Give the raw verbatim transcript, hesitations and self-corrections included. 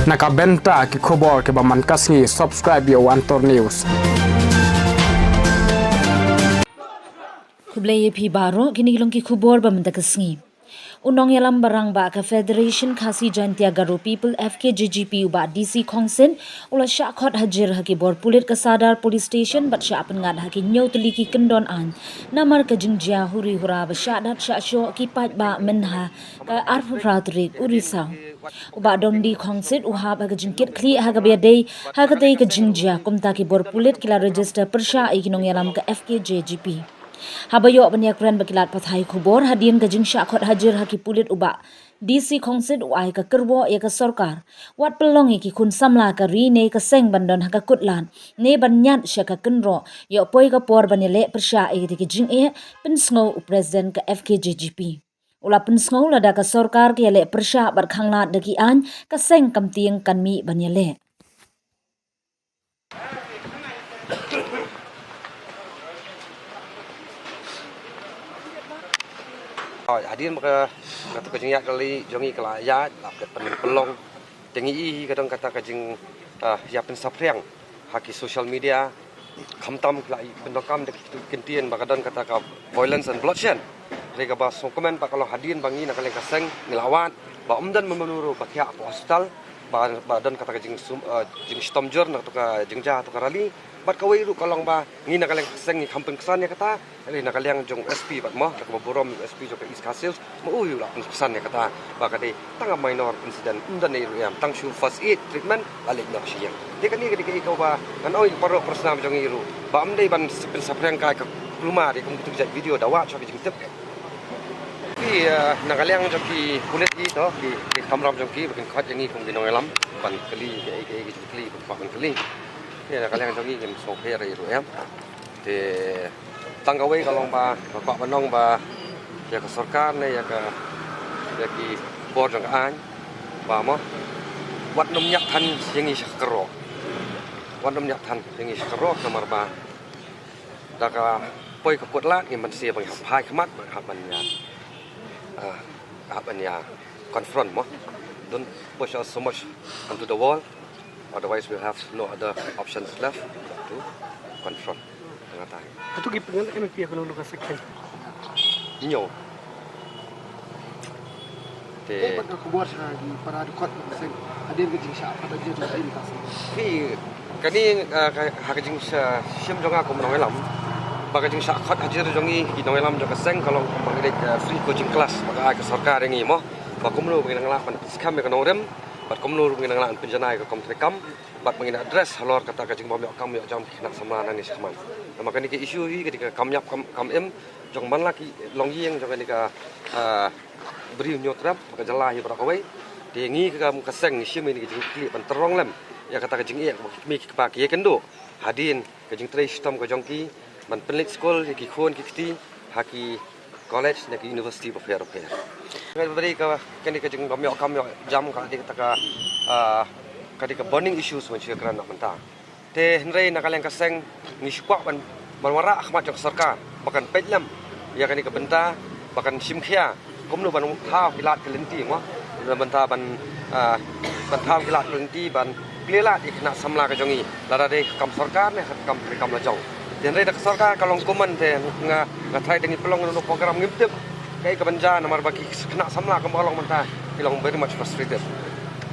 Na ka bynta ki khubor kiba man ka sngi, subscribe ïa u Antor News. Khublei ïa phi baroh, kine ki long ki khubor ba mynta ka sngi. U nongïalam ba rangbah ka Federation Khasi Jaintia Garo People, F K J G P, u Bah D C Khongsit u la shah khot hajir ha ki bor pulit ka Sadar Police Station bad shah pynngat ha ki hynñiew tylli ki kyndon aiñ namar ka jingjia huri hura ba shah dat shah shoh ki paidbah mynha ka arphew phra tarik u Risaw. U Bah Dong D Khongsit u hap ha ka jingkitkhlieh ha kaba ïadei ha katei ka jingjia, kumta ki bor pulit ki la register pyrshah ïa ki nongïalam ka F K J G P. Haba ïoh ban ïakren bad ki lad pathai khubor hadien ka jingshah khot hajir ha ki pulit, u Bah D C Khongsit u ai ka kyrwoh ïa ka sorkar, wat pynlong ïa ki khun samla ka ri ne ka seng ban don ha ka kut lad ne ban ñiad sha ka kynroh, ïoh poi ka por ban ïaleh pyrshah ïa ki jingeh, pynsngew u President ka F K J G P. U la pynsngew lada ka sorkar ka ïaleh pyrshah bad khanglad da ki aiñ, ka seng kam tieng kan mih ban ïaleh. Hooid, hadien ba ka, kata ka jingïaid rally jong ngi ka la ïaid, la pynlong. Te ngi i ka don kata ka jing, ah, ïa pynsaphriang ha ki social media. Khamtam ki la i pyndonkam da ki ktien ba ka don kata ka violence and bloodshed. Hynrei kaba sngewkmen ba ka long hadien ba ngi na ka liang ka seng ngi la wad ba ym don mano mano ruh ba thiah hapoh hospital, ba, ba don kata ka jingsum, eh, jingshitom jur na kata ka jingjia kata ka rally. Bad kawei ruh ka long ba ngi na ka liang ka seng ngi kham pynksan ïa kata. Hynrei na ka liang jong S P bad mo, da kaba burom S P jong ka East Khasi Hills, ma u ïa u la pynksan ïa kata ba ka dei tang ka minor incident, ym don ei ruh ïa, tang shu first aid treatment la leit noh sha ïing. Te kane ka dei kaei kaba ngan ong ïa ki paralok parasnam jong ngi ruh ba ym dei ban pynsap, pynsaphriang kai ka kulmar ïa kum kito ki jait video da wad shuwa ki jingtip. Ki, eh, na ka liang jong ki pulit hi to, ki, ki kamram jong ki ba kin khot ïa ngi kum ki nongïalam ban kylli kiei kiei ki jingkylli ba kwah ban kylli. Ki na ka liang jong ngi ngim sngewpher ei ruh ïa. Te tang kawei ka long ba nga kwah ban ong ba ïa ka sorkar ne ïa ka, ïa ki bor jong ka aiñ ba mo, wat nym ñiah than ïa ngi sha ka kynroh. Wat nym ñiah than ïa ngi sha ka kynroh namar ba da ka poi ka kut lad ngim banse ba ngi hap phai khmat, ba ngi hap ban ïa, ah, hap ban ïa confront mo. Don't push us so much onto the wall. Otherwise, we'll have no other options left but to confront. Nga ta. Hato ki pyngan M P ha kano kano ka section? Hynñiew. Te. Eh, pat ka khubor sha ki para dkhot ka seng hadien ka jingshah pat ka jingshah ka seng. Ki kane, ah, ka, ha ka jingshah shim jong nga kum nongïalam ba ka jingshah khot hajir jong ngi ki nongïalam jong ka seng ka long kumba ngi dei, ah, free coaching class ba ka ai ka sorkar ïa ngi mo. Ba kumno ba ngi nang lah ban skhem ïa ka nongrim bad kumno ruh ba ngi nang lah ban pynjanai ïa ka kam treikam. Bad ba ngin address halor kata ka jingbym ïoh kam ïoh jam ki khynnah samla nangne shakhmat. Namar kane ka issue hi ka dei ka kam ïap kam, kam im jong man la ki longïing jong kane ka, ah, Ri Hynñiewtrep, ka jylla hi baroh kawei. Te ngi ka, ka seng ngi shim ïa kane ka jingkitkhlieh ban tyrrong lem ïa kata ka jingeh kaba ki kmie ki kpa ki ïakynduh hadien ka jingtrei shitom ka jong ki ban pynleit skul ïa ki khun ki kti ha ki college ne ki university bapher bapher. Ka dei ka, kane ka jingbym ïoh kam ïoh jam ka dei kata ka, ah, ka dei ka burning issues ban shu ïakren na mynta. Te hynrei na ka liang ka seng ngi shu kwah ban, ban wanrah ha khmat jong ka sorkar ba kan peit lem ïa kane ka bynta, ba kan shim khia kumno ban thaw ki lad ki lynti mo, na bynta ban, ah, ban thaw ki lad ki lynti ban plie lad ïa ki khynnah samla ka jong ngi, lada dei ha ka kam sorkar ne ha ka kam treikam la jong. Te hynrei da ka sorkar ka long kumne te nga, nga tharai te ngi pynlong kano kano program ngim tip kaei kaban jia namar ba ki khynnah samla kumba ka long mynta ki long very much frustrated.